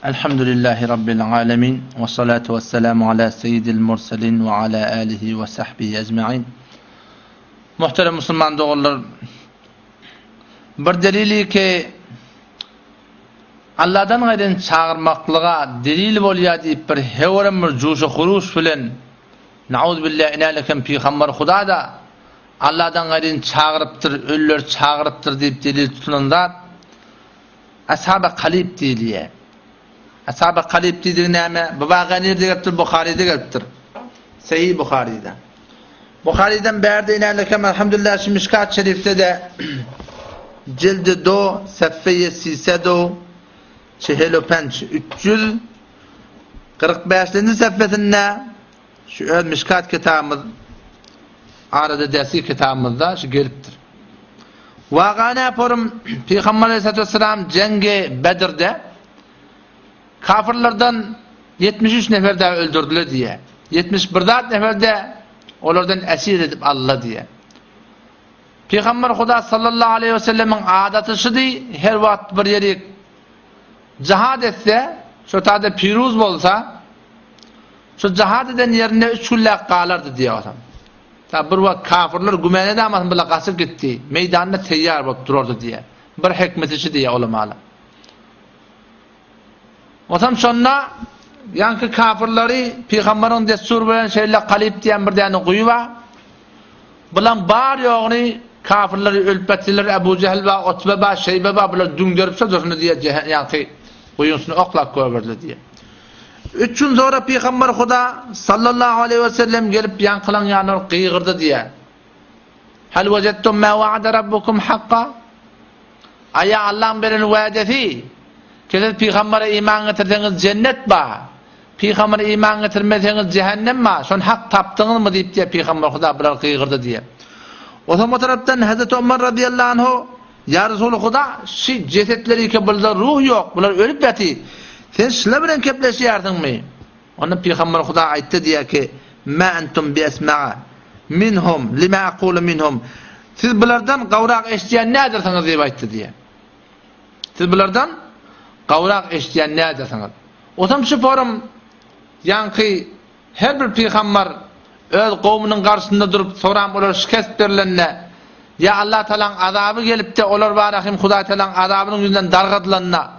Elhamdülillahi Rabbil alemin. Ve salatu ve selamu ala seyyidil murselin ve ala alihi ve sahbihi ecma'in. Muhterem musulman doganlar, bir delili ki Allah'dan gaýryn çagyrmaklyga delil bolýar diýip bir hewerem bir juşa huruş bilen Nauzbillah inälekem pygamber Huda da Allah'dan gaýryn çagyrypdyr, ölüleri çagyrypdyr diýip delil tutulan zat Ashab-y Kalyp diýilýär. Ashab-y Kalyp diýdigi näme? Bu waka nirde gelipdir? Buharyda gelipdir. Sahih Buharyda. Buharydan bärde inälekem elhamdülillah şu Mişkat Şerifde-de cildi do, sefeýe sisedo, çehel penç, 345-nji sefesinde Şu öz Mişkat kitabymyz arada dersi kitabymyzda şu gelipdir. Waka näporum Pygamber Aleyhissalatu vesselam jengi Bedirde kafirlerden 73 nefer daha öldürdüler diýe. 71 zat nefer de olardan esir edip aldylar diýe. Pygamber Huda sallallahu aleyhi ve sellemiň adaty şudy, her wagt bir ýeri jihad etse, şo tada piruz bolsa, Şu jahat eden ýerinde üç günläp galardy diýýär otam. Ta bir wagt kafirler güman edamasyn bular gaçyp gitdi. Meýdanda teýýar bolup durardy diýýär. Bir hikmeti şu diýýär ulamalar. Otam şonda ýaňky kafirleri pygamberiň dessury bilen şeýle Kalyp diýen bir däne guýy bar. Bulan bar ýoguny kafirleri ölüp ýatyrlar, Ebu Jehl bar, Utbe bar, Şeýbe bar, bular düňderip şo durşuna diýýär, ýaňky guýyň üstüne oklap goýberdiler diýýär. Üç gün soňra Pygamber Huda sallallahu aleýhi we sellem gelip ýaňkylaň ýanyna baryp gygyrdy diýýär. Hal wejettum ma wa'ada rabbukum hakka? Aýa Allaň beren wädesi, ki siz pygambere iman getirseňiz jennet bar. Pygambere iman getirmeseňiz jähennem bar. Şony hak tapdyňyzmy diýip diýýär Pygamber Huda bular gygyrdy diýýär. Otam o tarapdan Hazreti Omar radiyallahu anhu Ýa Resuly Huda, şi jesetlerike bulda ruh ýok, bular ölüp ýatyr. Sen şular bilen kepleşýärsiňmi? Onda Pygamber Huda aýtdy diýýär ki, Mä entum biesma'a minhum lima aqulu minhum. Siz bulardan gowrak eşidýän nädirsiňiz diýip aýtdy diýýär. Siz bulardan gowrak eşidýän nädirsiňiz? Otam şu forum ýaňky Her bir pygambar öz kowumynyň garşysynda durup soram olara şikest berlende, ýa Allah Tagalaň azaby gelipde olar bara hem Hudaý Tagalaň azabynyň ýüzünden dargadylanda,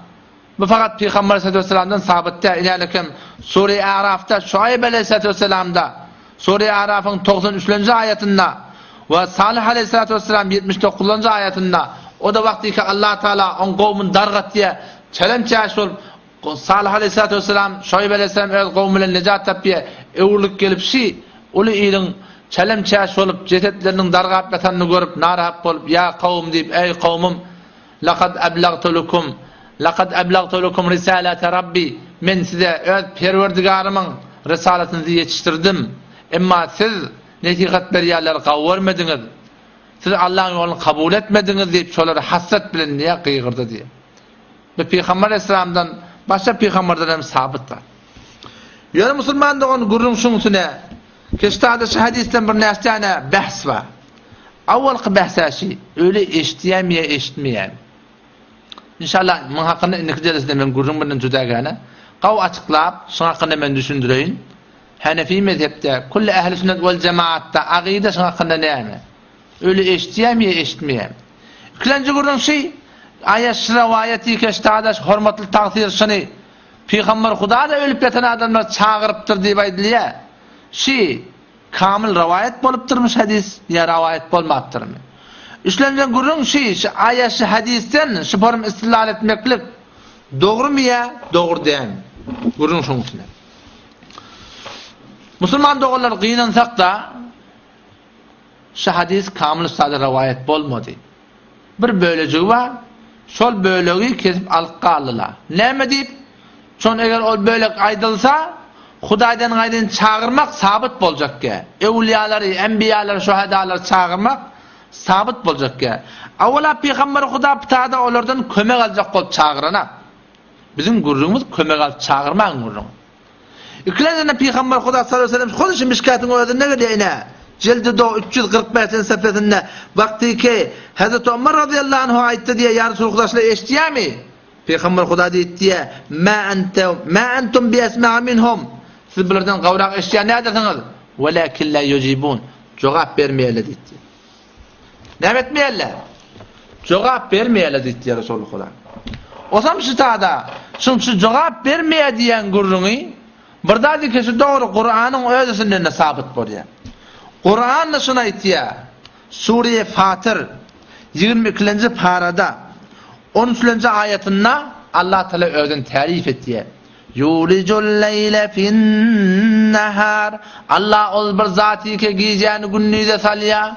bu fakat pygamber aleyhissalatu vesselamdan sabyt däl, inälekem Sure-i Arafda Şuaýb aleyhissalatu vesselamda, Sure-i Arafyň 93-nji aýatynda we Salyh aleyhissalatu vesselam 79-njy aýatynda, o-da wagtyky Allah Tagala oň kowumyny dargatýar, çelem-çäş bolup Salyh aleýhissalatu wessalam, Şuaýb aleýhissalam öz gowmy bilen nejat tapýar. Öwrülip gelip şi uly iliň çelem-çäş bolup, jesetleriniň dargap ýatanyny görüp, narahat bolup, Ýa kowum diýip, Eý, kowmum! Lakad ablagtu lekum, lakad ablagtu lekum risalate Rabbi, Men size öz Perwerdigarymyň rysalatyny size ýetişdirdim. Emma siz nesihat berýänleri gawy görmediňiz. Siz Allahyň ýoluny kabul etmediňiz diýip, şolara hasrat bilen diýýär, gygyrdy diýýär. Bu Pygamber Aleyhisselamdan başga pygamberden hem sabyt zat. Ýöne musulman dogan gürrüň şuň üstüne Keştada şu hadysdan bir näçe tane behs bar. Awalky behs şi, öli eşitýärmi ýa eşitmeýärmi? İnşallah muň hakynda indiki jelesede men gürrüň bilen juda gäne gawy açyklap, şuň hakynda men düşündireýin. Hanefi mezhepde, kulli ehli sünnet wal jemaatda agyda şuň hakynda näme? Öli eşitýärmi ýa eşitmeýärmi? Ikilenji gürrüň şi, aýa şi rowaýat ýeke ştada şi hormatly tagsyr şyny Pygamber Huda-da ölüp ýatan adamlary çagyrypdyr diýip aýdylýar. Şi kamyl rowaýat bolupdyrmy şi hadys ýa rowaýat bolmapdyrmy? Üçlenji gürrüň şi, şi aýa şi hadysdan şi forum istidlal etmeklik dogrumy ýa dogry dälmi? Gürrüň şoň üstünde. Musulman doganlar gynansak-da, Şu hadys kamyl sada rowaýat bolmady. Bir bölejigi bar, şol bölegi kesip alyp galdylar. Näme diýip? Şon eger ol bölek aýdylsa, Hudaýdan gaýryn çagyrmak sabyt boljakkä. Öwlüýalary, enbiýalary, şuhadalary çagyrmak sabyt boljakkä. Awala pygamber Huda pitada olardan kömek aljak bolup çagyranak. Biziň gürrüňimiz kömek alyp çagyrmagyň gürrüňi. Ikilenjinde Pygamber Huda sallallahu aleyhi ve sellem hut şu Mişkatyň özünde gelýär ine. Jildi do 345-nji sefesinde wagtyky Hazreti Omar razyýallahu anhu aýtdy diýýär, ýa Resul Huda şular eşitýärmi? Pygamber Huda diýipdi, Ma ente ma entum bi esma'a minhum. Siz bulardan gowrak eşidýän nädersiňiz? Walakin la yujibun. Jogap bermeýärler diýipdi. Näme etmeýärler? Jogap bermeýärler diýipdi Resul Huda. Osam şu tada, şuň şu jogap bermeýär diýen gürrüňi bir zat ikisi dogry Kuranyň özüsinden de sabyt bolýar. Kuran da şuny aýtýar. Sure Fatyr 22-nji parada 13-nji aýatynda Allah Teala özüni täryf etýär. Ýulijul leýle fin-nahar. Allah ol bir zaty ki gijäni gündize salýar.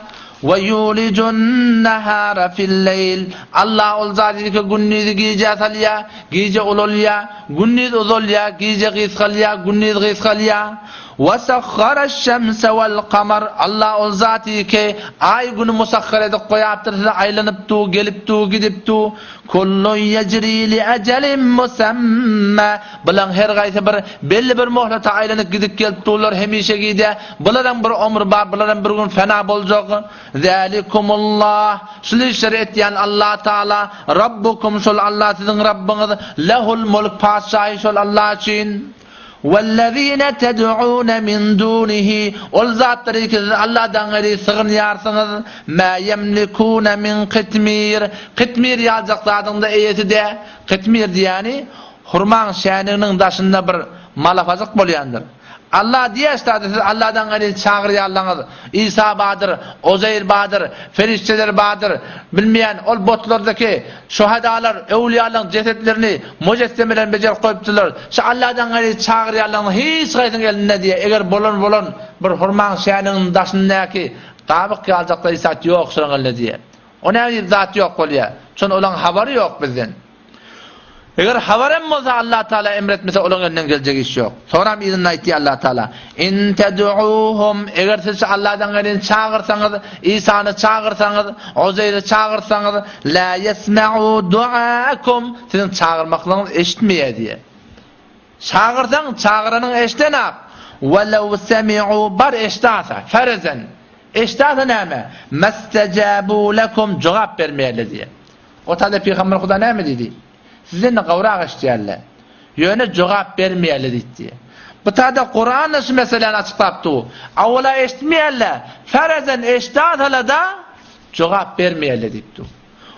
We ýulijun nahara fil-leýl. Allah ol zaty ki gündizi gijä salýar, gije ulalýar, gündiz uzalýar, gije gysgalýar, gündiz gysgalýar. We sahharaş-şemse wal-kamar. Allah ol zaty ki aý güni musahhar edip goýapdyr, size aýlanyp dur, gelip dur, gidip dur. Kullun ýejri li ejelin musemma. Bulaň her gaýsy bir belli bir möhlete aýlanyp gidip gelip durlar hemişe gide. Bularam bir omry bar, bularam bir gün fena boljak. Zalikumullah. Şul işleri etýän Allah Taala, Rabbukum şol Allah siziň Rabbyňyz, lehul mulk patyşahy şol Allah üçin. Wellezine ted'une min dunihi ol zatlary ki siz Allahdan gaýry sygynýarsyňyz, ma ýemlikune min kytmir, kytmir ýaljak zadyň-da eýesi dä, kytmir diýýäni hurmaň şäniginiň daşynda bir malapajyk bolýandyr. Allah diýýär ştada siz Allahdan gaýry çagyrýanlaňyz Isa bardyr, Ozeýr bardyr, perişdeler bardyr, bilmeýän ol botlardaky şuhadalar, öwlüýalaryň jesetlerini, mujessemelerini bejerip goýupdyrlar. Şu Allahdan gaýry çagyrýanlaryň hiç haýsynyň elinde diýýär, eger bolan bolan bir hurmaň şäniginiň daşyndaky gabyk ýalyjakda hiç zat ýok şolaryň elinde diýýär. O näme diýip zat ýok bolýar? Şon olaň habary ýok bizden. Eger habar hem bolsa Allah Taala emretmese olaň elinden geljek iş ýok. Soňram yzynda aýtýar Allah Taala, In ted'uhum eger siz şu Allahdan gaýryny çagyrsaňyz, Isany çagyrsaňyz, Uzeýri çagyrsaňyz, la ýesma'u du'aakum siziň çagyrmaklygyňyzy eşitmeýär diýýär. Çagyrsaň, çagyranyň eşdenak. Welew semi'u bar eşdasa, ferezen. Eşdasa näme? Mestejabu lekum jogap bermeýärler diýýär. O taýda pygamber Huda näme diýdi? Sizden-de gowrak eşidýärler. Ýöne jogap bermeýärler diýdi. Bu taýda Kuran-da şu meseläni açyklap dur. Awwala eşitmeýärler, ferezen eşidasala-da jogap bermeýärler diýip dur.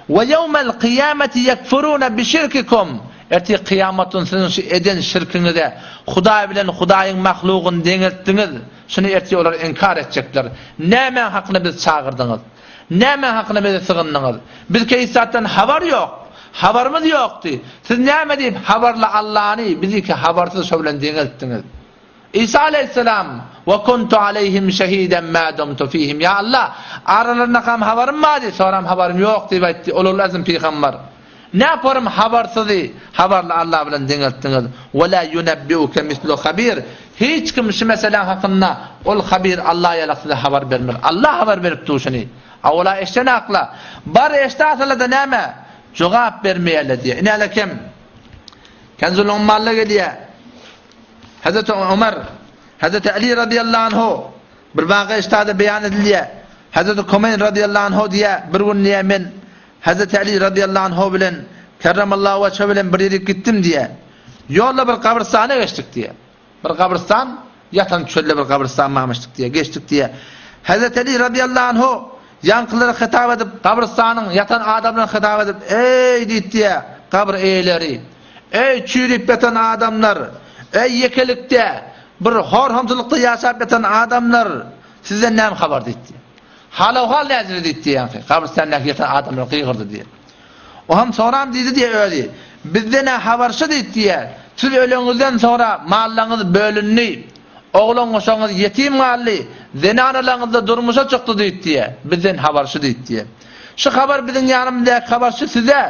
We ýewmel kyýameti ýekfuruna bişirkikum. Ertir kyýamat gün siziň şu eden şirkiňize Hudaý bilen Hudaýyň mahlugyny deňeltdiňiz. Şuny ertir olar inkar etjekler. Nämäň hakyna bizi çagyrdyňyz? Näme hakyna bize sygyndyňyz? Biz hiç zatdan habar ýok. Habarymyz ýokdy. Siz näme diýip habarly Allany biziki habarsyz şo bilen deňeltdiňiz? Isa aleýhissalam, Wa kuntu aleýhim şehiden ma dumtu fihim. Ýa Allah, aralarynda habarym bardy, soram habarym ýok diýip aýtdy Ulul Azm pygamber. Näporym habarsyzy habarly Allah bilen deňeltdiňiz? Wa la yunabbiuke mislu habir. Hiç kim şu meseläň hakynda ol habir Allah ýalak size habar bermez. Allah habar berip dur şuny. Awala eşden akla. Bar eşde asalada näme? Jogap bermeýärler diýýär. Ine alekem. Kenzul Ummalla gelýär. Hazreti Umar, Hazreti Ali radıyallahu anhu bir waka eşdada beýan edilýär. Hazreti Kumeyn radıyallahu anhu diýýär, bir gün diýýär men Hezreti Aly radyýallahu anhu bilen kerremallahu weçhe bilen bir ýerik gitdim diýýär. Ýolda bir gabrystana geçdik diýýär. Bir gabrystan, ýatan çölde bir gabrystan barmyşdyk diýýär, geçdik diýýär. Hezreti Aly radyýallahu anhu ýaňkylara hitap edip, gabrystanyň ýatan adamlaryna hitap edip, Eý diýip diýýär, gabyr eýeleri, eý çüýrüp ýatan adamlar, eý ýekelikde, bir hor-homsulykda ýaşap ýatan adamlar, sizden näme habar diýip diýýär. Hal-ahwal näzire diýip diýýänki, gabrystandäki ýatan adamlar gygyrdy diýýär. O hem soram diýdi diýýär özi, Bizden-ä habarçy diýip diýýär, siz öleňizden soňra mallaňyz bölündi, oglan-uşagyňyz ýetim galdy, zenanalaňyz-da durmuşa çykdy diýip diýýär, bizden habarçy diýip diýýär. Şu habar biziň ýanymyzdaky habarçy size,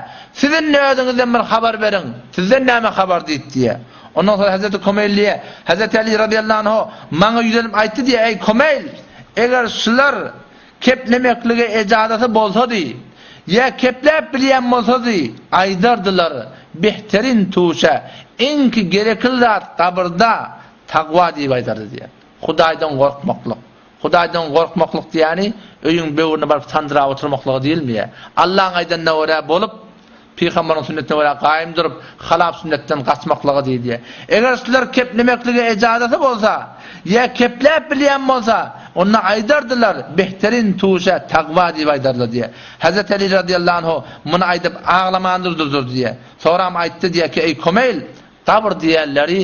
siz indi özüňizden bir habar beriň, sizden näme habar diýip diýýär. Ondan soň Hezreti Komeýl diýýär, Hezreti Aly razyýallahu anhu maňa ýüzlenip aýtdy diýýär, Eý Komeýl! Eger şular keplemeklige ejazasy bolsady, ýa kepläp bilýän bolsady, aýdardylar, Behterin tuşa, iňki gerekli zat gabyrda takwa diýip aýdardy diýýär. Hudaýdan gorkmaklyk. Hudaýdan gorkmaklyk diýýäni, öýüň böwrüne baryp sandyrap oturmaklyga diýilmeýär. Allaň aýdanyna görä bolup, Pygambaryň sünnetine görä gaýym durup, halap sünnetden gaçmaklyga diýilýär. Eger şular keplemeklige ejazasy bolsa, ýa kepläp bilýän bolsa, onda aýdardylar, Behterin tuşa takwa diýip aýdarlar diýýär. Hezreti Aly razyýallahu anhu muny aýdyp aglaman durdy diýýär. Soňram aýtdy diýýär ki, Eý Komeýl, gabyr diýenleri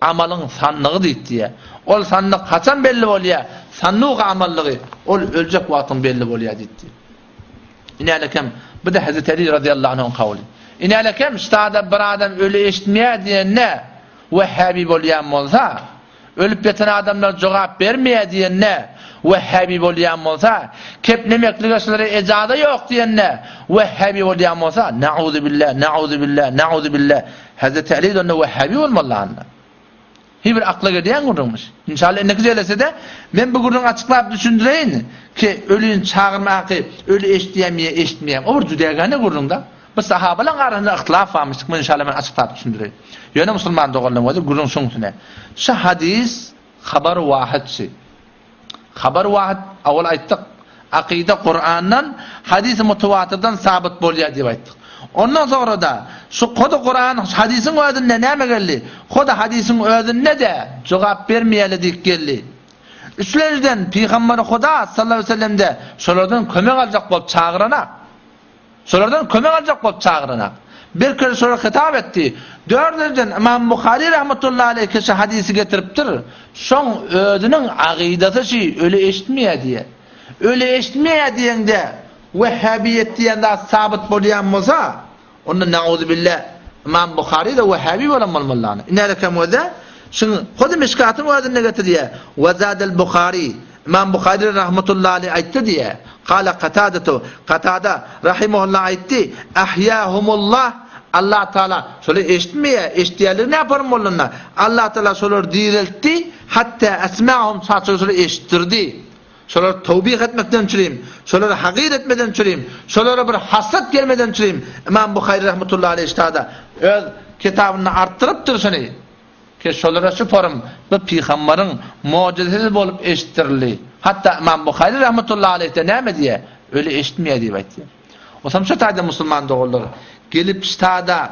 amalyň sandygy diýip diýýär. Ol sandyk haçan belli bolýar? Sandugy amallygy, ol öljek wagtyň belli bolýar diýipdi. Inälekem, bu-da Hezreti Aly razyýallahu anhuň kawly. Inälekem, ştada bir adam öli eşitmeýär diýende, wehhabi bolýan bolsa, ölüp ýatan adamlar jogap bermeýär diýende, wehhabi bolýan bolsa, keplemeklige şulara ejaza ýok diýende, wehhabi bolýan bolsa, nauzubilla, nauzubilla, nauzubilla, Hezreti Aly onda wehhabi bolmaly anda. Hiç bir akla gelýän gürrüňmiş. Inşallah indiki jelesede men bu gürrüňi açyklap düşündireýin ki, ölini çagyrma haky öli eşitýärmi ýa eşitmeýärmi. O bir jüdägäne gürrüň-de. Bu sahabalaryň arasynda yhtylaf barmyş, muny inşallah men açyklap düşündireýin. Ýöne musulman doganlarym bolsa gürrüň şuň üstüne. Şu hadys habar wahytçy. Habar wahyt, owal aýtdyk, akyda Kurandan, hadysy mutawatyrdan sabyt bolýar diýip aýtdyk. Ondan soňra-da şu hody Kuran, hadysyň özünde näme geldi? Hody hadysyň özünde-de jogap bermeýärler diýip geldi. Üçlenjiden Pygamber Huda sallallahu aleyhi ve sellem-de şolardan kömek aljak bolup çagyranak. Şolardan kömek aljak bolup çagyranak. Bir kere şolara hitap etdi. Dördünjiden Ymam Buhary rahmetullahi aleýh şu hadysy getiripdir. Şoň özüniň agydasy şi öli eşitmeýär diýýär. Öli eşitmeýär diýeňde wehhabiýet diýen zat sabyt bolýan bolsa, onda nauzubilla Ymam Buhary-da wehhabi bolan bolmaly. Inälekem özä şuň hody Mişkatyň özünde getirýär. Wa zadal Buhary Ymam Buhary rahmetullahi aleýh aýtdy diýýär, Kala Katadatu, Katada, rahimehullah aýtdy, Ahýahumullah, Allah Taala şolary eşitmeýär, eşitýärler näparyň bolanda, Allah Taala şolary direltdi, hatda esma'hum saçygy şolary eşitdirdi. Şolary towbih etmekden çürim, şolary hagyr etmeden çürim, şolara bir hasrat gelmeden çürim. Ymam Buhary rahmetullahi aleýh ştada öz kitabynda artdyrypdyr şuny. Ki şolara şu forum bu pygambaryň mojizesi bolup eşitdirildi. Hatda Ymam Buhary rahmetullahi aleýh-de näme diýýär? Öli eşitmeýär diýip aýtýar. Osam şu taýda musulman doganlar gelip ştada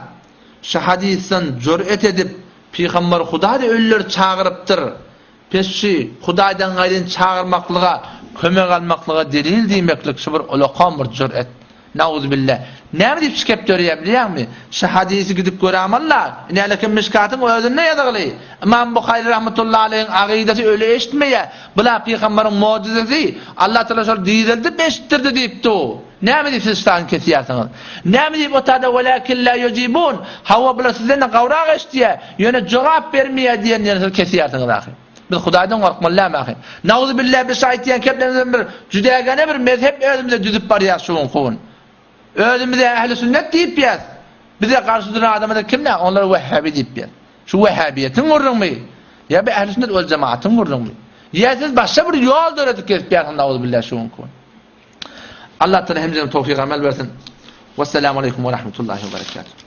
şu hadysdan jüret edip pygambar Hudaý ölüleri çagyrypdyr. Pes şi Hudaýdan gaýryn çagyrmaklyga, kömek almaklyga delil diýmeklik şu bir ulakan bir jüret. Nauzubilla. Näme diýip şu gep döreýär bilýäňmi? Şu hadysy gidip görämalla, inälekim Mişkatyň özünde ýazygly. Ymam Buhary rahmetullahi aleýhiň agydasy öli eşitmeýär. Bula pygambaryň mojizesi, Allah Taala şol direldip eşitdirdi diýip dur. Näme diýip siz ştagyny kesýärsiňiz? Näme diýip otada welakin la ýujibun, hawa bular sizden-de gowrak eşitýär, ýöne jogap bermeýär diýen ýerini siz kesýärsiňiz ahy. Biz Hudaýdan gorkmaly dälmi ahy? Nauzubillah biz şu aýtýan keplerimizden bir jüdägene bir mezhep özümize düzüp barýas şu günki gün. Özümize ähli sünnet diýipýäs. Bize garşy duran adama-da kim nä? Onlara wehhabi diýipýäs. Şu wehhabiýetiň gürrüňmi? Ýa bu ähli sünnet wel jemaatyň gürrüňmi? Ýa siz başga bir ýol döredip gezipýärsiňiz nauzubillah şu günki gün. Allah Taala hemmämize towfyk amel bersin. Wesselamu aleýkum we rahmetullahi we berekatuh.